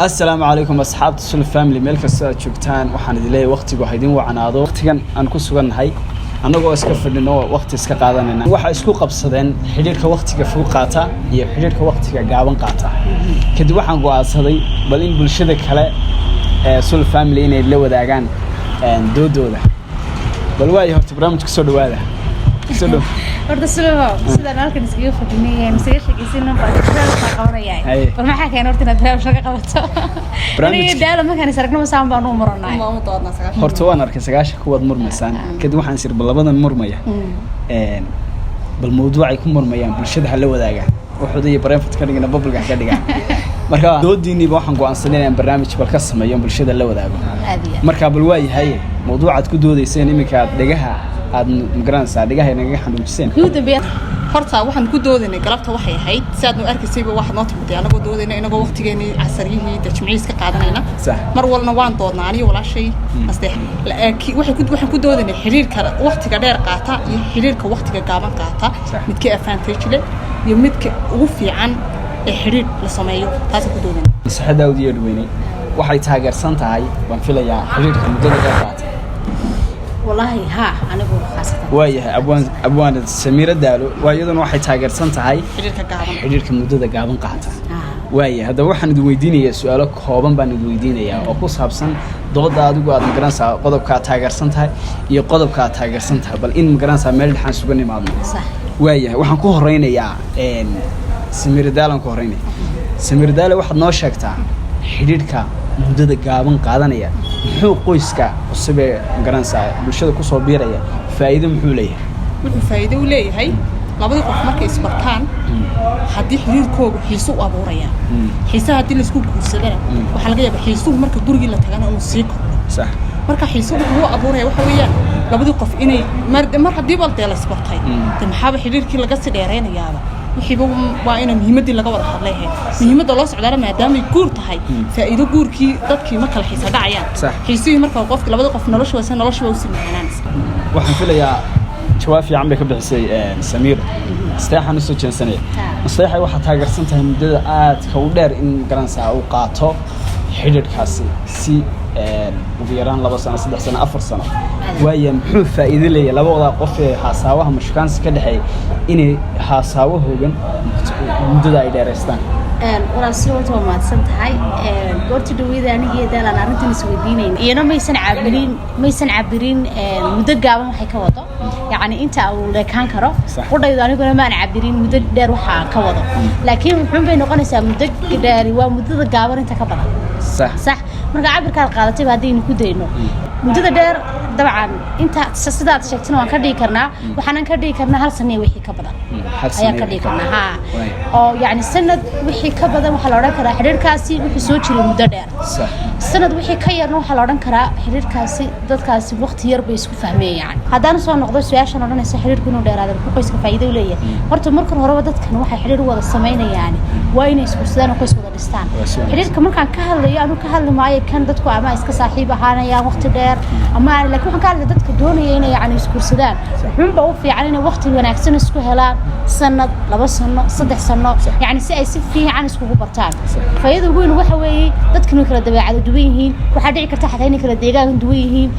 Asalaamu calaykum, asxaabta Sul Family, meel kasta aad joogtaan. Waxaan idin leeyahay waqtigu ha idin wacnaado. Waqtigan aan ku sugannahay, annagoo iska fadhino, waqti iska qaadanayna, waxaa isku qabsadeen xidhiirka waqtiga fog qaata iyo xidhiirka waqtiga gaaban qaata. Kadib waxaan go'aansaday bal in bulshada kale ee Sul Family inay la wadaagaan doodooda. Bal waayo, horta barnaamijka soo dhawaada, soo dhow. Horta Sulamo, sidaan halkan iskaga fadhinay misaga sheekaysan baa barnaamij baa qabanaya. Haye. Bal maxaa keenay horta inaad barnaamij laga qabato? Barnaamij- Aniga Daalo markaan is aragno saan baan u muranay. Horta waan arkay 90 kuwaad murmaysaan. Kadib waxaan isir bal labadan murmaya bal mawduucay ku murmayaan bulshada ha la wadaagaan, wuxuuda iyo private ka dhigana public ha ka dhigaan. Marka doodiiniiba waxaan go'aansanay inaan barnaamij bal ka sameeyo, bulshada la wadaago. Aad iyo aad. Marka bal waa yahay mawduucaad ku doodayseen iminka aad dhegaha aad magaranaysaa dhegaha nagaga xanuujiseen. Kii u dambeeya. Horta waxaan ku doodaynay galabta waxay ahayd, si aad nu arkaysayba, waxaad noo timiday anagoo doodayna, inagoo waqtigeenii casariyihii dee jimcihii iska qaadanayna. Mar walna waan doodnaa aniyo walaashay Asteex. Waxaan ku doodaynay xiriirka waqtiga dheer qaata iyo xiriirka waqtiga gaaban qaata, midka advantage leh iyo midka ugu fiican ee xiriir la sameeyo. Taasaan ku doodaynay. Masaxa Daawud iyo Dhweyney waxay taageersan tahay, baan filayaa, xiriirka muddada dheer qaata. Wallaahi haa, anigu khaasatan. Waayahay, abwaan Samiiro Daalo waa iyaduna waxay taageersan tahay xiriirka gaaban. Xiriirka muddada gaaban qaata. Ah. Waaya, haddaba waxaan idin weydiinayaa su-aalo kooban baan idin weydiinayaa oo ku saabsan dooda adigu aad magaranaysaa, qodobka aad taageersan tahay iyo qodobka aad taageersan tahay, bal in magaranaysaa meel dhexaan suga nimaadno. Waayahay, waxaan ku horeynayaa Samiiro Daalan ku horeynaya. Samiiro Daale, waxaad noo sheegtaa xidhiidhka muddada gaaban qaadanaya muxuu qoyska cusub ee magaranaysaa bulshada kusoo biiraya faa'iido muxuu leeyahay? Wuxuu faa'iido u leeyahay, labadii qof markay isbartaan, haddii xiriirkoogu xiiso u abuuraya, xiisaha haddii laisku guursadana, waxaa laga yaabaa xiisuhu marka gurigii la tagana inuu sii kordho. Marka xiisuhu wuxuu u abuuraya waxa weeyaan labadii qof inay mar haddiiba dee la isbartay, dee maxaaba xiriirkii laga sii dheeraynayaaba? Wixiiba waa ina muhiimaddii laga wada hadlay ahayd. Muhiimadda loo socdaana maadaamay guur tahay, faa'iido guurkii dadkii ma kala xiisa dhacayaan. Xiisihii marka qofki labada qof nolosha wasa nolosha waa usii macaanaanaysa. Waxaan filayaa jawaab fiican bay ka bixisay Samiir. Asteexaan usoo jeensanaya. Asteexay, waxaad taageersan tahay muddada aadka u dheer in garanaysaa uu qaato xidhiidhkaasi, si ugu yaraan 2 sano, 3 sano, 4 sano. Waaya, muxuu faa'iido leeyahay labada qof ee haasaawaha mashukaansi ka dhexeeya inay haasaawo hoogan muddada ay dheeraystaan? Walaal, si horta waa mahadsan tahay. Goorta dhaweyda anigii Daalaan arrintan isweydiinayn, iyana maysan cabirin muddo gaaban waxay ka wado, yacni inta uu leekaan karo. Qudhaydu aniguna maan cabirin muddo dheer waxa aan ka wado, laakiin wuxuun bay noqonaysaa muddo dheeri waa muddada gaaban inta ka badan. Sax. Marka cabirkaad qaadatayba haddaynu ku dayno muddada dheer, dabcan inta sidaad sheegtana waan ka dhigi karnaa, waxaanan ka dhigi karnaa hal sano iyo wixii ka badan Hal sano ayaan iyo ka dhigi wixii ka karnaa. badan. Haa, oo yacni sanad wixii ka badan waxaa la odhan karaa xidhiirkaasi wuxuu soo jiray muddo dheer. Sanad wixii ka yarna waxaa la odhan karaa xidhiirkaasi dadkaasi waqti yar bay isku fahmeen. Yani haddaan soo noqdo su-aashan odhanaysa xidhiirku inuu dheeraado muxuu qoyska faa'iido u leeyahay, horta markan horeba dadkan waxay xidhiir u wada samaynayaan waa inay isguursadaan oo qoys wada dhistaan. Waa si wanaagsan. Xidhiirka markaan ka hadlayo, anu ka hadli maayo kan dadku ama iska saaxiib ahaanayaan waqti dheer ama aan, laakiin waxaan ka hadlaya dadka doonaya inay yani isguursadaan. Wuxuunba u fiican inay waqti wanaagsan isku helaan, sanad, 2 sano, 3 sano, yani si ay si fiican iskugu bartaan. Faa'iidada ugu weyn waxa weeye dadkan way kala dabeecado duwan yihiin, waxaa dhici karta xataa inay kala deegaan duwan yihiin.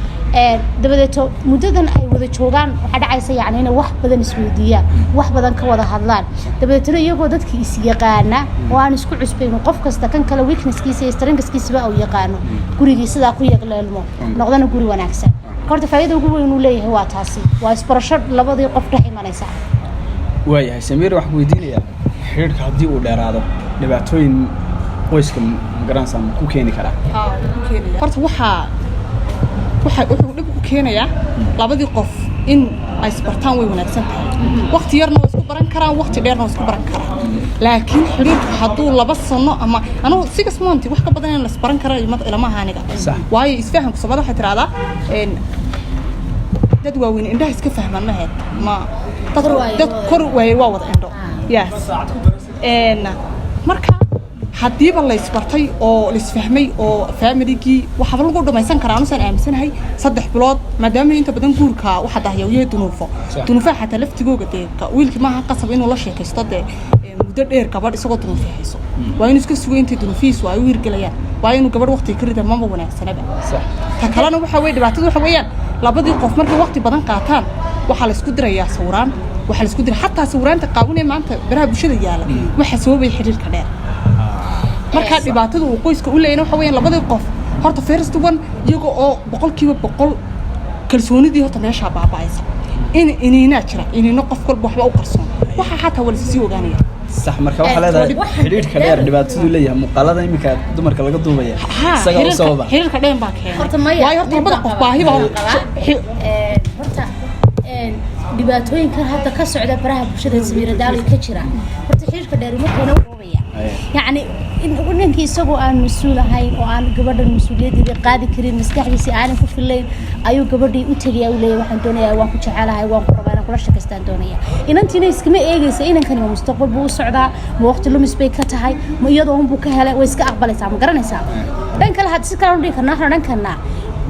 Dabadeeto muddadan ay wada joogaan waxaa dhacaysa yani inay wax badan isweydiiyaan, wax badan ka wada hadlaan. Dabadeetna iyagoo dadkii is yaqaana oo aan isku cusbayn, qof kasta kan kale weaknesskiisa iyo strengthskiisaba uu yaqaano, gurigii sidaa ku yaqleelmo, noqdana guri wanaagsan. Marka horta faa'iida ugu weyn uu leeyahay waa taasi, waa isbarasho labadii qof dhex imanaysa. Waayahay, Samiir, waxaan ku weydiinayaa xidhiidhka haddii uu dheeraado dhibaatooyin qoyska magaranaysaa ma ku keeni karaa? Haa, wuu ku keenaya. Horta waxaa wuxuu dhib ku keenayaa labadii qof in ay isbartaan way wanaagsan tahay. Waqti yarna waa isku baran karaan, waqti dheerna waa isku baran karaan, laakiin xidhiirku hadduu 2 sano ama anugu 6 month wax ka badan in la isbaran kara ilama aha aniga. Waayo, isfahamku Soomaalida waxay tidhahdaa dad waaweyn indhaha iska fahmaan maheed ma dad Kor waaye, dad waa kor waaye, waa wada indho. Yes. Marka haddiiba la isbartay oo la isfahmay oo familigii waxaaba lagu dhamaysan karaa, anusaan aaminsanahay, 3 bilood, maadaama inta badan guurka waxa dahya yahay dunuufo. Dunuufaha xataa laftigooga dee wiilkii maaha qasab inuu la sheekaysto dee. Muddo dheer gabadh isagoo duruufi hayso, waa inuu iska sugo intay duruufihiisu ay u hirgelayaan. Waa inuu gabadh waqtiga ka rida maba wanaagsanaba. Ta kalena waxa weye, dhibaatada waxa weeyaan, labadii qof markay waqti badan qaataan, waxaa la isku dirayaa sawiraan, waxaa la isku diray xataa sawiraanta qaawan ee maanta baraha bulshada yaala. Waxaa sababaya xiriirka dheer. Markaa dhibaatada uu qoyska u leeyana waxa weeyaan, labadii qof horta first one iyaga oo 100% kalsoonidii horta meeshaa baaba'aysa, in iniinaa jira, iniino qof walba waxba u qarsoon, waxa xataa waa lasii ogaanaya. Sax. Marka waxaa leedahay xidhiidhka dheer dhibaataduu leeyahay muuqaalada iminka dumarka laga duubaya isaga u sababa. Xiriirka dheer baa keenay. Horta maya, waayo horta labada qof baahi baa Horta dhibaatooyinkan hadda ka socda baraha bulshada, Samiira Daalo, ka jira, horta xiriirka dheer uma keena oobaya. Yacni ninkii isagoo aan mas-uul ahayn oo aan gabadhan mas-uuliyadeeda qaadi karin, maskaxdiisi aanan ku filayn, ayuu gabadhii u tegaya, u leeyahay waxaan doonayaa, waan ku jecelahay, waan ku rabaa, inaan kula shakaystaan doonaya. Inantiina iskama eegaysa inankani ma mustaqbal buu u socdaa, ma waqti lumis bay ka tahay, ma iyadoo unbuu ka helay, way iska aqbalaysaa, ma garanaysaa? Dhan kale had si kale u dhihi karnaa, waxaan odhan karnaa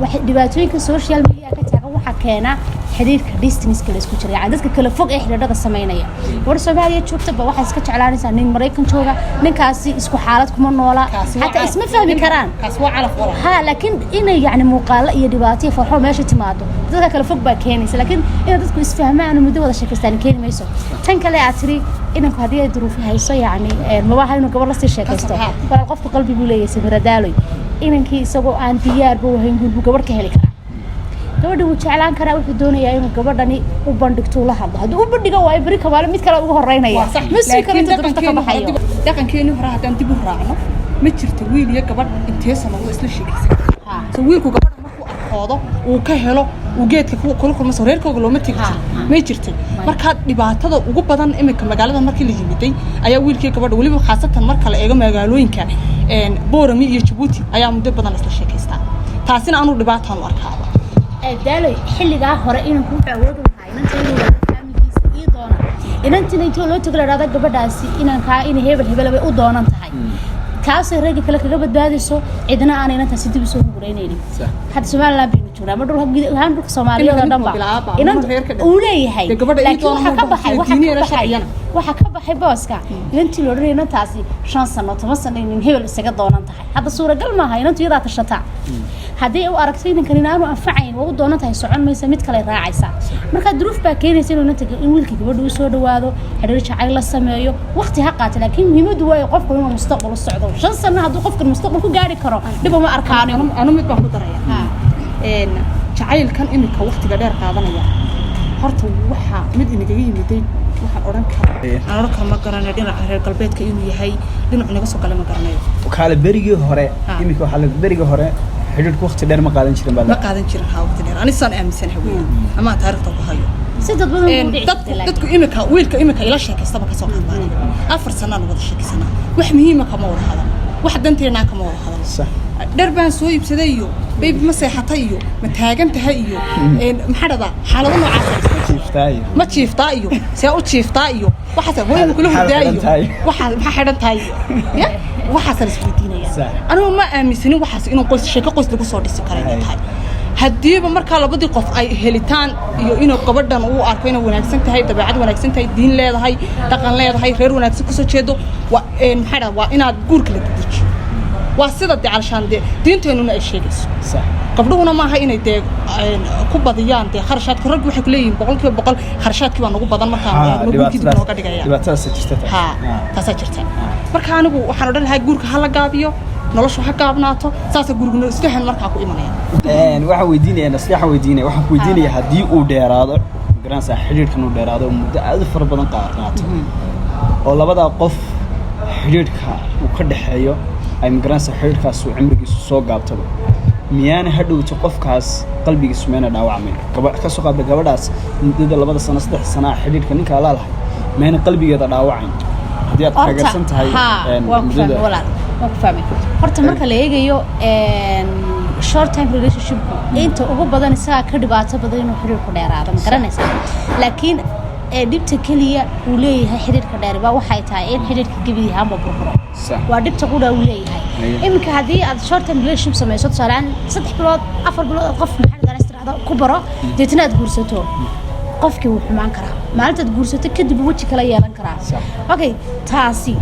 waxay dhibaatooyinka social media ka taagan waxaa keena xiriirka distance-ka la isku jira, yani dadka kala fog ee xiriirada sameynaya. Gabadh Soomaaliya joogta ba waxaa iska jeclaanaysaa nin Maraykan jooga. Ninkaasi isku xaalad kuma noola, xataa isma fahmi karaan. Kaasi waa calaf, walaal. Ha, laakiin inay yani muuqaalo iyo dhibaato iyo farxo meesha timaado dadka kala fog baa keenaysa, laakiin inay dadku isfahmaan oo muddo wada sheekaystaan keeni mayso. Tan kale aad tiri inanku haddii ay duruufi hayso, yacni mabaha inuu gabadh lasii sheekaysto. Walaal, qofku qalbi buu leeyahay. Samira Daaloy, inankii isagoo aan diyaarba u hayn guur buu gabadh ka heli karaa. Gabadhi wuu jeclaan karaa, wuxuu doonayaa inuu gabadhani u bandhigto, ula hadlo. Hadduu u bandhigo waayo, beri kamaale mid kale ugu horeynaya. Waa sax. Ma sugi karo Laakiin inta duruufta ka dhaqankeenu hore baxayo. Dhaqankeenu hore haddaan dib u raacno, ma jirto wiil iyo gabadh intee sanado isla sheekaysan. So wiilku gabadha markuu arkoodo, uu ka helo, uu geedka kula kulmo, soo reerkooga looma tegi jirin. May jirtay. Marka dhibaatada ugu badan iminka magaalada markii la yimiday ayaa wiilkii gabadha, weliba khaasatan marka la eego magaalooyinka Boorami iyo Jabuuti, ayaa muddo badan isla sheekaystaa. Taasina anuu dhibaataan u arkaaba. Daaloy, xilligaa hore inanku wuxuu awood u lahaa inanta inuu wada faamilkiisa ii doona, inantina intoo loo tago la dhahda gabadhaasi inankaa inay hebel hebel bay u doonan tahay, kaasay ragga kale kaga badbaadayso, cidna aan inantaasi dib usoo hunguraynaynin. Hadda Somaliland baynu joognaa, ama dhulka guud ahaan, dhulka Soomaaliyeed oo dhan ba Bilaaba, inanta reerka dhan. uu leeyahay. Dee gabadha ii Laakiin doona waxaa ka ma baxay baxay, waxaa ka diiniyana baxay sharciyana. Waxaa ka baxay booska inantii la odhanaya inantaasi 5 sano, 10 sano inin hebel isaga doonan tahay. Hadda suuragal maaha. Inantu iyadaa tashata. Haddii u aragto inankan inaanu anfacayn, waa u doonan tahay, socon maysa, mid kale raacaysa. Marka duruuf baa keenaysa inuu inanta, in wiilka gabadha u soo dhawaado, xiriir jacayl la sameeyo, waqti ha qaata, laakiin muhiimaddu waayo qofku inuu mustaqbal u socdo. 5 sano hadduu qofkan mustaqbal ku gaari karo, dhib uma arkaano. Anu mid baan ku daraya. Jacaylkan iminka waqtiga dheer qaadanaya horta waxaa mid inagaga yimiday, waxaan odhan karaa, aan odhan karo, ma garanayo dhinaca reer galbeedka inuu yahay, dhinacu naga soo galay ma garanayo. Kaale, berigii hore iminka waxaa la berigii hore xidhiidhku waqti dheer ma qaadan jirin baa Ma qaadan jirin. Haa, waqti dheer anisaan aaminsanahay weeyaan, ama aan taariikhda ku hayo. Si dad badan buu dhici Dadku jirtay, laakiin. Dadku imika wiilka imika ila sheekaystaba kasoo qaadbaanay, 4 sanaan wada sheekaysanaa, wax muhiima kama wada hadal, wax danteennaa kama wada hadal. Dhar baan soo iibsaday iyo baby ma seexatay iyo ma taagan tahay iyo maxaa dhahdaa, xaalado noocaas. Jiiftaayo. Ma jiiftaa iyo see u jiiftaa iyo waxaas, hooyo ma kula Maxaad hurdaa xidhan iyo tahay? Waxaa maxaa xidhan tahay iyo ya waxaasaan isweydiinaya. Anigu ma aaminsanin waxaas inuu qoys, sheeko qoys lagu soo dhisi karo inay tahay. Haddiiba markaa labadii qof ay helitaan iyo inuu gabadhan uu arko inay wanaagsan tahay, dabeecad wanaagsan tahay, diin leedahay, dhaqan leedahay, reer wanaagsan kasoo jeedo, waa maxaa dhahdaa, waa inaad guurka la dedejiyo. Waa sida dee calashaan dee diinteennuna ay sheegayso. Gabdhuhuna maaha inay dee ku badiyaan dee kharashaadka. Raggu waxay ku leeyihiin 100% kharashaadkii baa nagu badan markaan eegno guurkii dib nooga dhigaya. Dhibaatadaas jirta taas. Ha, taasaa jirta. Marka anigu waxaan odhan lahaa guurka ha la gaabiyo, noloshu ha gaabnaato, saasaa gurigu isfahan markaa ku imanaya. Waxaan weydiinayaa Nasri, waxaan weydiinaya, waxaan ku weydiinayaa, haddii uu dheeraado, garanaysaa, xidhiidhkan uu dheeraado oo muddo aad u fara badan qaato, oo labadaa qof xidhiidhka uu ka dhexeeyo ay, magaranaysaa, xidhiidhkaas uu cimrigiisu soo gaabtaba, miyaana hadhowto qofkaas qalbigiisu miyana dhaawacmayn? Gaba ka soo qaadba gabadhaas muddada 2 sano, 3 sana ah xidhiidhka ninka laalahay, miyana qalbigeeda dhaawacayn haddii aad taageersan tahay? Haa, waan ku fahmay walaal, waan ku fahmay. Horta marka la eegayo short time relationshipku, inta ugu badan isagaa ka dhibaato badan inuu xiriirku dheeraado, ma garanaysaa? Laakiin dhibta keliya uu leeyahay xiriirka dheer baa waxay tahay in xiriirka gebi ahaanba burburo. Waa dhibta qudha uu leeyahay. Iminka haddii aad short term relationship samayso, tusaalehaan 3 bilood, 4 bilood, aad qof maxaa la tiraahdo ku baro, deetna aad guursato. Qofkii wuu xumaan karaa maalintaad guursato kadib, weji kala yeelan karaa. Okay, taasi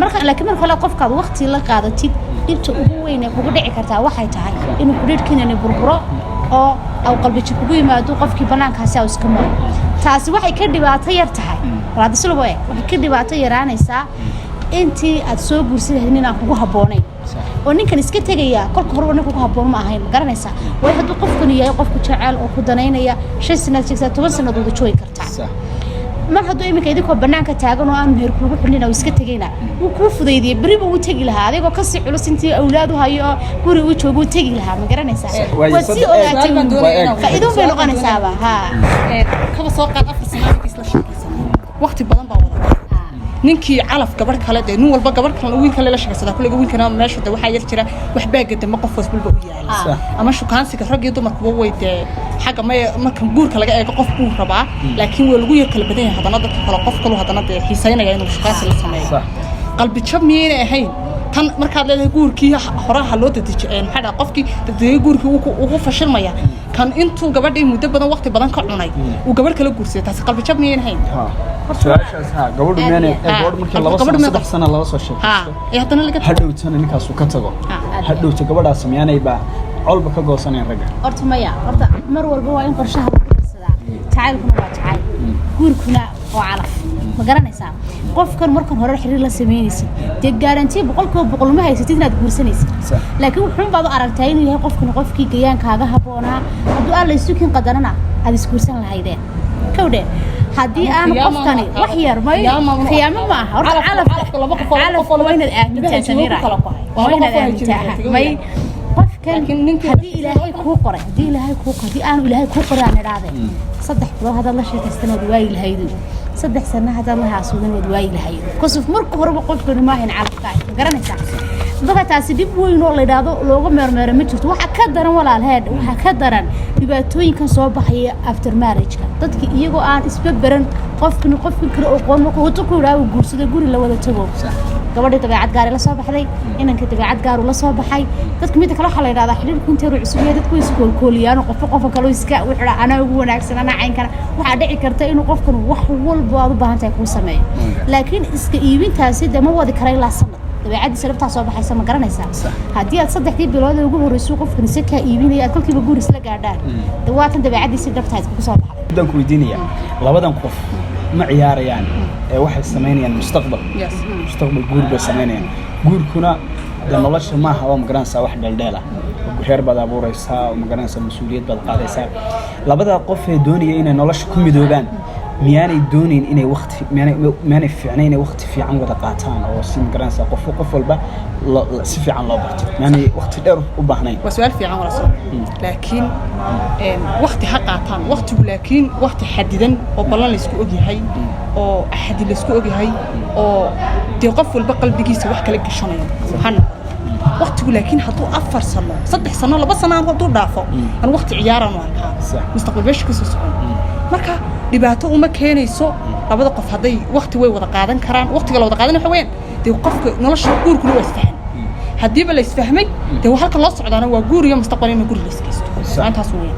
marka, laakiin marka hore qofkaad waqti la qaadatid, dhibta ugu weyn ee kugu dhici kartaa waxay tahay inuu xidhiidhkiinani burburo oo aw qalbiji kugu yimaado, qofkii banaankaasi aw iska maro. Taasi waxay ka dhibaato yar tahay walaadisilobo e, waxay ka dhibaato yaraanaysaa intii aad soo guursan lahayd nin aan kugu habboonayn oo ninkan iska tegaya. Kolka horeba nin kugu habboon ma ahayn, ma garanaysaa? Waayo, hadduu qofkani yahay qofku jecel oo ku danaynaya, 5 sanaad jeegsaa, 10 sanaad wada joogi kartaa. Mar hadduu iminka idinkoo banaanka taagan oo aan meher kuugu xidhin oo iska tegayna, wuu kuu fudaydiyey. Beriba wuu tegi lahaa adigoo kasii culus intii awlaad u hayo oo guri uu joogo wuu tegi lahaa, ma garanaysaa? Waad sii ogaatay, faa'iidoon bay noqonaysaaba ha. Kaba soo qaad 4 sano ninkii isla sheekaysanay, waqti badan baa wada ninkii calaf gabadh kale, dee nin walba gabadh kale, wiil kale la sheekaysadaa kulliga. Wiilkana meesha de waxaa yar jira wax baaga dambe qof walba u yaala ama shukaansiga rag iyo dumarkuba way dee xagga may marka guurka laga eego qof buu rabaa, laakiin waa lagu yar kala badan yahay. Haddana dadka kale qof kalu haddana dee xiisaynaya inuu shukaansi la sameeyo. Qalbi jab miyaynay ahayn tan markaad leedahay guurkii horaha loo dedeji? Maxaa dhaha, qofkii dedejiyay guurkii ugu fashilmaya kan intuu gabadhii muddo badan, waqti badan ka cunay, uu gabadh kala guursaday. Taasi qalbi jab miyayn ahayn? Su-aashaas ha, gabadhu meenay, gabadh markii 2 sano, 3 sano lala soo sheekaysto, ee haddana laga hadhowtana ninkaasu ka tago, hadhowta gabadhaas miyaanay baa colba ka goosanayn ragga? Horta maya, horta mar walba waa in qorshaha lagu darsadaa. Jacaylkuna waa jacayl, guurkuna waa calaf, ma garanaysaa? Qofkan markan hore xiriir la samaynaysid, dee guarantee 100% ma haysatid inaad guursanaysid, laakiin wuxuun baad u aragtaa inuu yahay qofkan qofkii gayaankaaga habboonaa. Hadduu Alla isukin qadarana aad isguursan lahaydeen kowdhe. Haddii aan qofkani wax yar may khiyaamo ma aha. Horta calafka waa inaad aamintaa, Samira, waa inaad aamintaa. May, qofkan haddii Ilaahay kuu qoray, haddii Ilaahay kuu haddii aanu Ilaahay kuu qoray, aan idhaahde, 3 bilood haddaad la sheekaystan waad waayi lahaydu, 3 sano haddaad la haasuudan waad waayi lahayd kusuf. Marka horeba qofkani maahayn calafka, ma garanaysaa? Marka taasi dhib weyn oo la yidhaahdo looga meermeero ma jirto. Waxaa ka daran, walaal heed, waxaa ka daran dhibaatooyinkan soo baxaya after marriage-ka, dadki iyagoo aan isba baran, qofkani qofkan kale oqoon, markuu wato ku yidhaha uu guursado, guri la wada tago, gabadhii dabeecad gaari la soo baxday, inanka dabeecad gaaru la soo baxay. Dadka midda kale waxaa la yidhahdaa xidhiirku inteeru cusub yahay dadku iskoolkooliyaan, qofka qofka kale iska wuxuu anaa ugu wanaagsan, anaa caynkana. Waxaa dhici karta inuu qofkan wax walba aad u baahan tahay kuu sameeyo, laakiin iska iibintaasi dee ma wadi kara ilaa sanad, dabeecadiisa dhabtaa soo baxaysa, ma garanaysaa? Haddii aad 3dii bilood ee ugu horreysay qofkan isa kaa iibinaya aad kolkiiba guur isla gaadhaan, de waatan dabeecadiisii dhabtaa iskugu soo baxday. Haddaan ku weydiinaya, labadan qof ma ciyaarayaan ee waxay samaynayaan mustaqbal, mustaqbal guur bay samaynayaan. Guurkuna de nolosha maaha waa, magaranaysaa, wax dheeldheel ah. Reer baad abuuraysaa oo, magaranaysaa, mas-uuliyad baad qaadaysaa. Labada qof ee doonaya inay nolosha ku midoobaan miyaanay doonayn inay waqti, miyaanay fiicnayn inay waqti fiican wada qaataan oo si, magaranaysaa, qof qof walba si fiican loo barto? Miyaanay waqti dheer u baahnayn? Waa su-aal fiican wala soo, laakiin waqti ha qaataan waqtigu, laakiin waqti xadidan oo ballan laysku ogyahay oo axadi laysku ogyahay oo dee qof walba qalbigiisa wax kala gashanayo ha noqdo waqtigu. Laakiin hadduu 4 sano, 3 sano, 2 sano hadduu dhaafo, an waqti ciyaaraan u arkaa, mustaqbal meesha kasoo socon. Marka dhibaato uma keenayso labada qof hadday waqti way wada qaadan karaan. Waqtiga la wada qaadan waxa weeyaan dee qofka nolosha guurkuna waa isfahan. Haddiiba la isfahmay, dee halka loo socdaana waa guur iyo mustaqbal in guri la iskaysto. Intaas weeyaan.